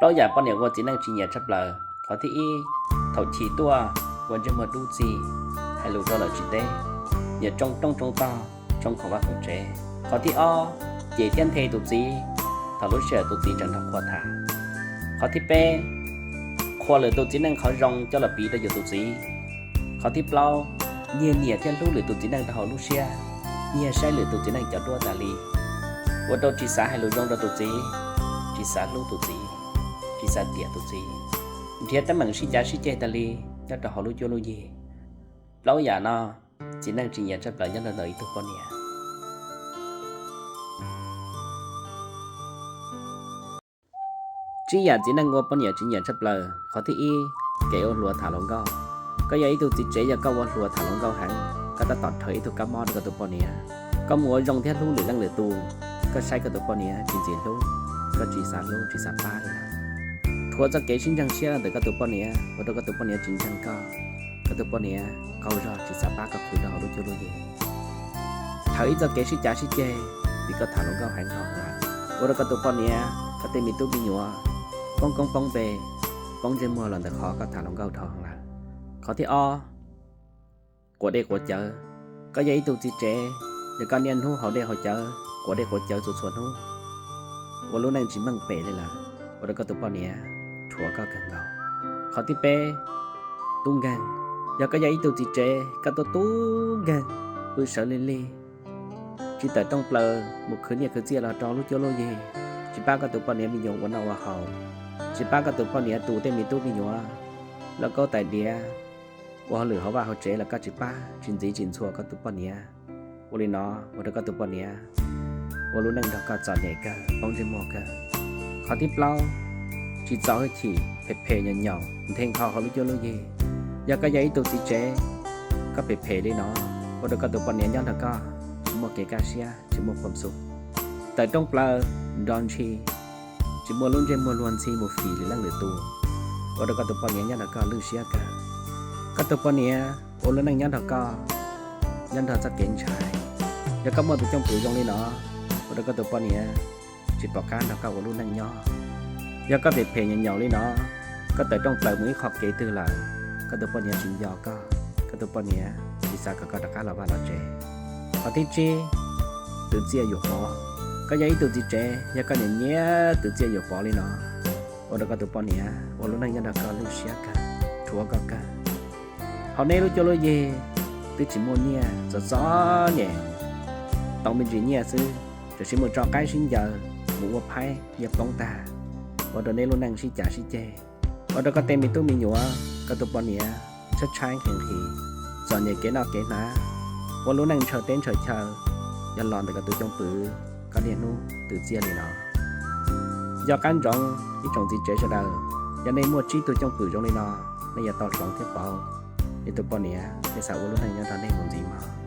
Plaub yam poj niam ua txiv neej tsis nyiam tshaj plaws. Qhov thib ib, thaum chim tuaj ua ntsej muag dub txig, hais lus rau lawm tsis teb, nyiam tsoo rooj tsoo tog, tsoo khoom vaj khoom tsev. Qhov thib ob, cem thiab nthe tus txiv thaum lub sij hawm tus txiv tseem nrog qhua tham. Qhov thib peb, qhuas lwm tus txiv neej qhov zoo coj los piv rau yus tus txiv. Qhov thib plaub, nyiag nyiam thiab hlub lwm tus txiv neej rau hauv lub siab, nyiag saib lwm tus txiv neej cov duab tas li, ua rau tsis xav hais lus zoo rau tus txiv, tsis xav hlub tus txiv, tsis xav tiam tus txiv, nrhiav teeb meem sib cav sib ceg tas li nyob rau hauv lub cuab lub yig. Plaub yam no txiv neej tsis nyiam tshaj plaws nyob rau ntawm ib tug poj niam. Tsib yam txiv neej ua poj niam tsis nyiam tshaj plaws. Qhov thib ib, kev ua hluas tham hluas nkauj. Koj yog ib tug txiv tsev, yog koj ua hluas tham hluas nkauj heev, koj tab tom rhawv ib tug kab mob rau koj tus poj niam. Koj mus ua zoo thiab hlub lwm leej lwm tus, koj saib koj tus poj niam tsis ntxim hlub, koj tsis xav hlub tsis xav pab li lawm. Rhuav txoj kev sib ntseeg siab ntawm koj tus poj niam ua rau koj tus poj niam tsis ntseeg koj, koj tus poj niam qaug zog tsis xav pab koj khwv rau hauv lub cuab lub yig. Thawm ib txoj kev sib cav sib ceg, vim koj tham hluas nkauj heev dhau lawm, ua rau koj tus poj niam, koj tej me tub me nyuam poob koob poob npe, poob ntsej muag los ntawm qhov koj tham hluas nkauj dhau lawm. Qhov thib ob, quav dej quav cawv. Koj yog ib tug txiv tsev, yog koj niaj hnub haus dej haus cawv, quav dej quav cawv txhua txhua hnub, ua lub neej tsis meej pem li lawm, ua rau koj tus poj niam rhuav koj kawg nkaus. Qhov thib peb, tub nkeeg. Yog koj yog ib tug txiv tsev, koj tuaj tub nkeeg, pw sawv lig lig, tsis tawm rooj plaws mus khwv nyiaj khwv txiaj los rau lub cuab lub yig, tsis pab koj tus poj niam me nyuam ua noj ua haus, tsis pab koj tus poj niam tu tej me tub me nyuam, lauj kaub tais diav, ua hauj lwm hauv vaj hauv tsev los koj tsis pab, tsis ntxiv tsis ntxhua koj tus poj niam. Ua li no ua rau koj tus poj niam ua lub neej nrog koj txom nyem kawg, poob ntsej muag kawg. Qhov thib plaub, tsis txo hwj chim, phem phem nyaum nyaum, nthe nkho hauv lub cuab lub yig. Yog koj yog ib tug txiv tsev, koj phem phem li no, ua rau koj tus poj niam nyob nrog koj tsis muaj kev kaj siab, tsis muaj khuam xum, tawm rooj plaws nrov ntshis, tsis muaj lub ntsej muag luag ntxhi mus fim lwm leej lwm tus, ua rau koj tus poj niam nyob nrog koj lwj siab kawg. Koj tus poj niam ua lub neej nyob nrog koj, nyob nrog txoj kev ntshai. Yog koj muaj tus cwj pwm zoo li no, ua rau koj tus poj niam tsis pom qab nrog koj ua lub neej nyob. Yog koj phem phem nyaum nyaum li no, koj tawm rooj plaws mus ib qho kev twg lawm, koj tus poj niam tsis nco koj, koj tus poj niam tsis xav kom koj rov qab los vaj los tsev. Qhov thib tsib, twv txiaj yuam pov. Koj yog ib tug txiv tsev, yog koj nyiam nyiam twv txiaj yuam pov li no, ua rau koj tus poj niam ua lub neej nyob nrog koj lwj siab kawg, rhuav koj kawg. Hauv neb lub cuab lub yig twb tsis muaj nyiaj, txom txom nyem, tau me ntsis nyiaj xwb, tam sim mus tso qaib sib ncaws, mus ua phaib, nyiaj poob tag, ua rau neb lub neej sib cav sib ceg, ua rau koj tej me tub me nyuam, koj tus poj niam tshaib tshaib nqhis nqhis, txom nyem kev noj kev hnav, ua lub neej ntshaw teb ntshaw chaw. Yog los ntawm koj tus cwj pwm, koj niaj hnub twv txiaj li no. Nco qab ntsoov ib tsoom txiv tsev sawv daws, yog nej muaj tsib tug cwj pwm zoo li no, nej yuav tau hloov thiab pauv nej tus poj niam, nej xav ua lub neej nyob nrog nej mus ntxiv mog.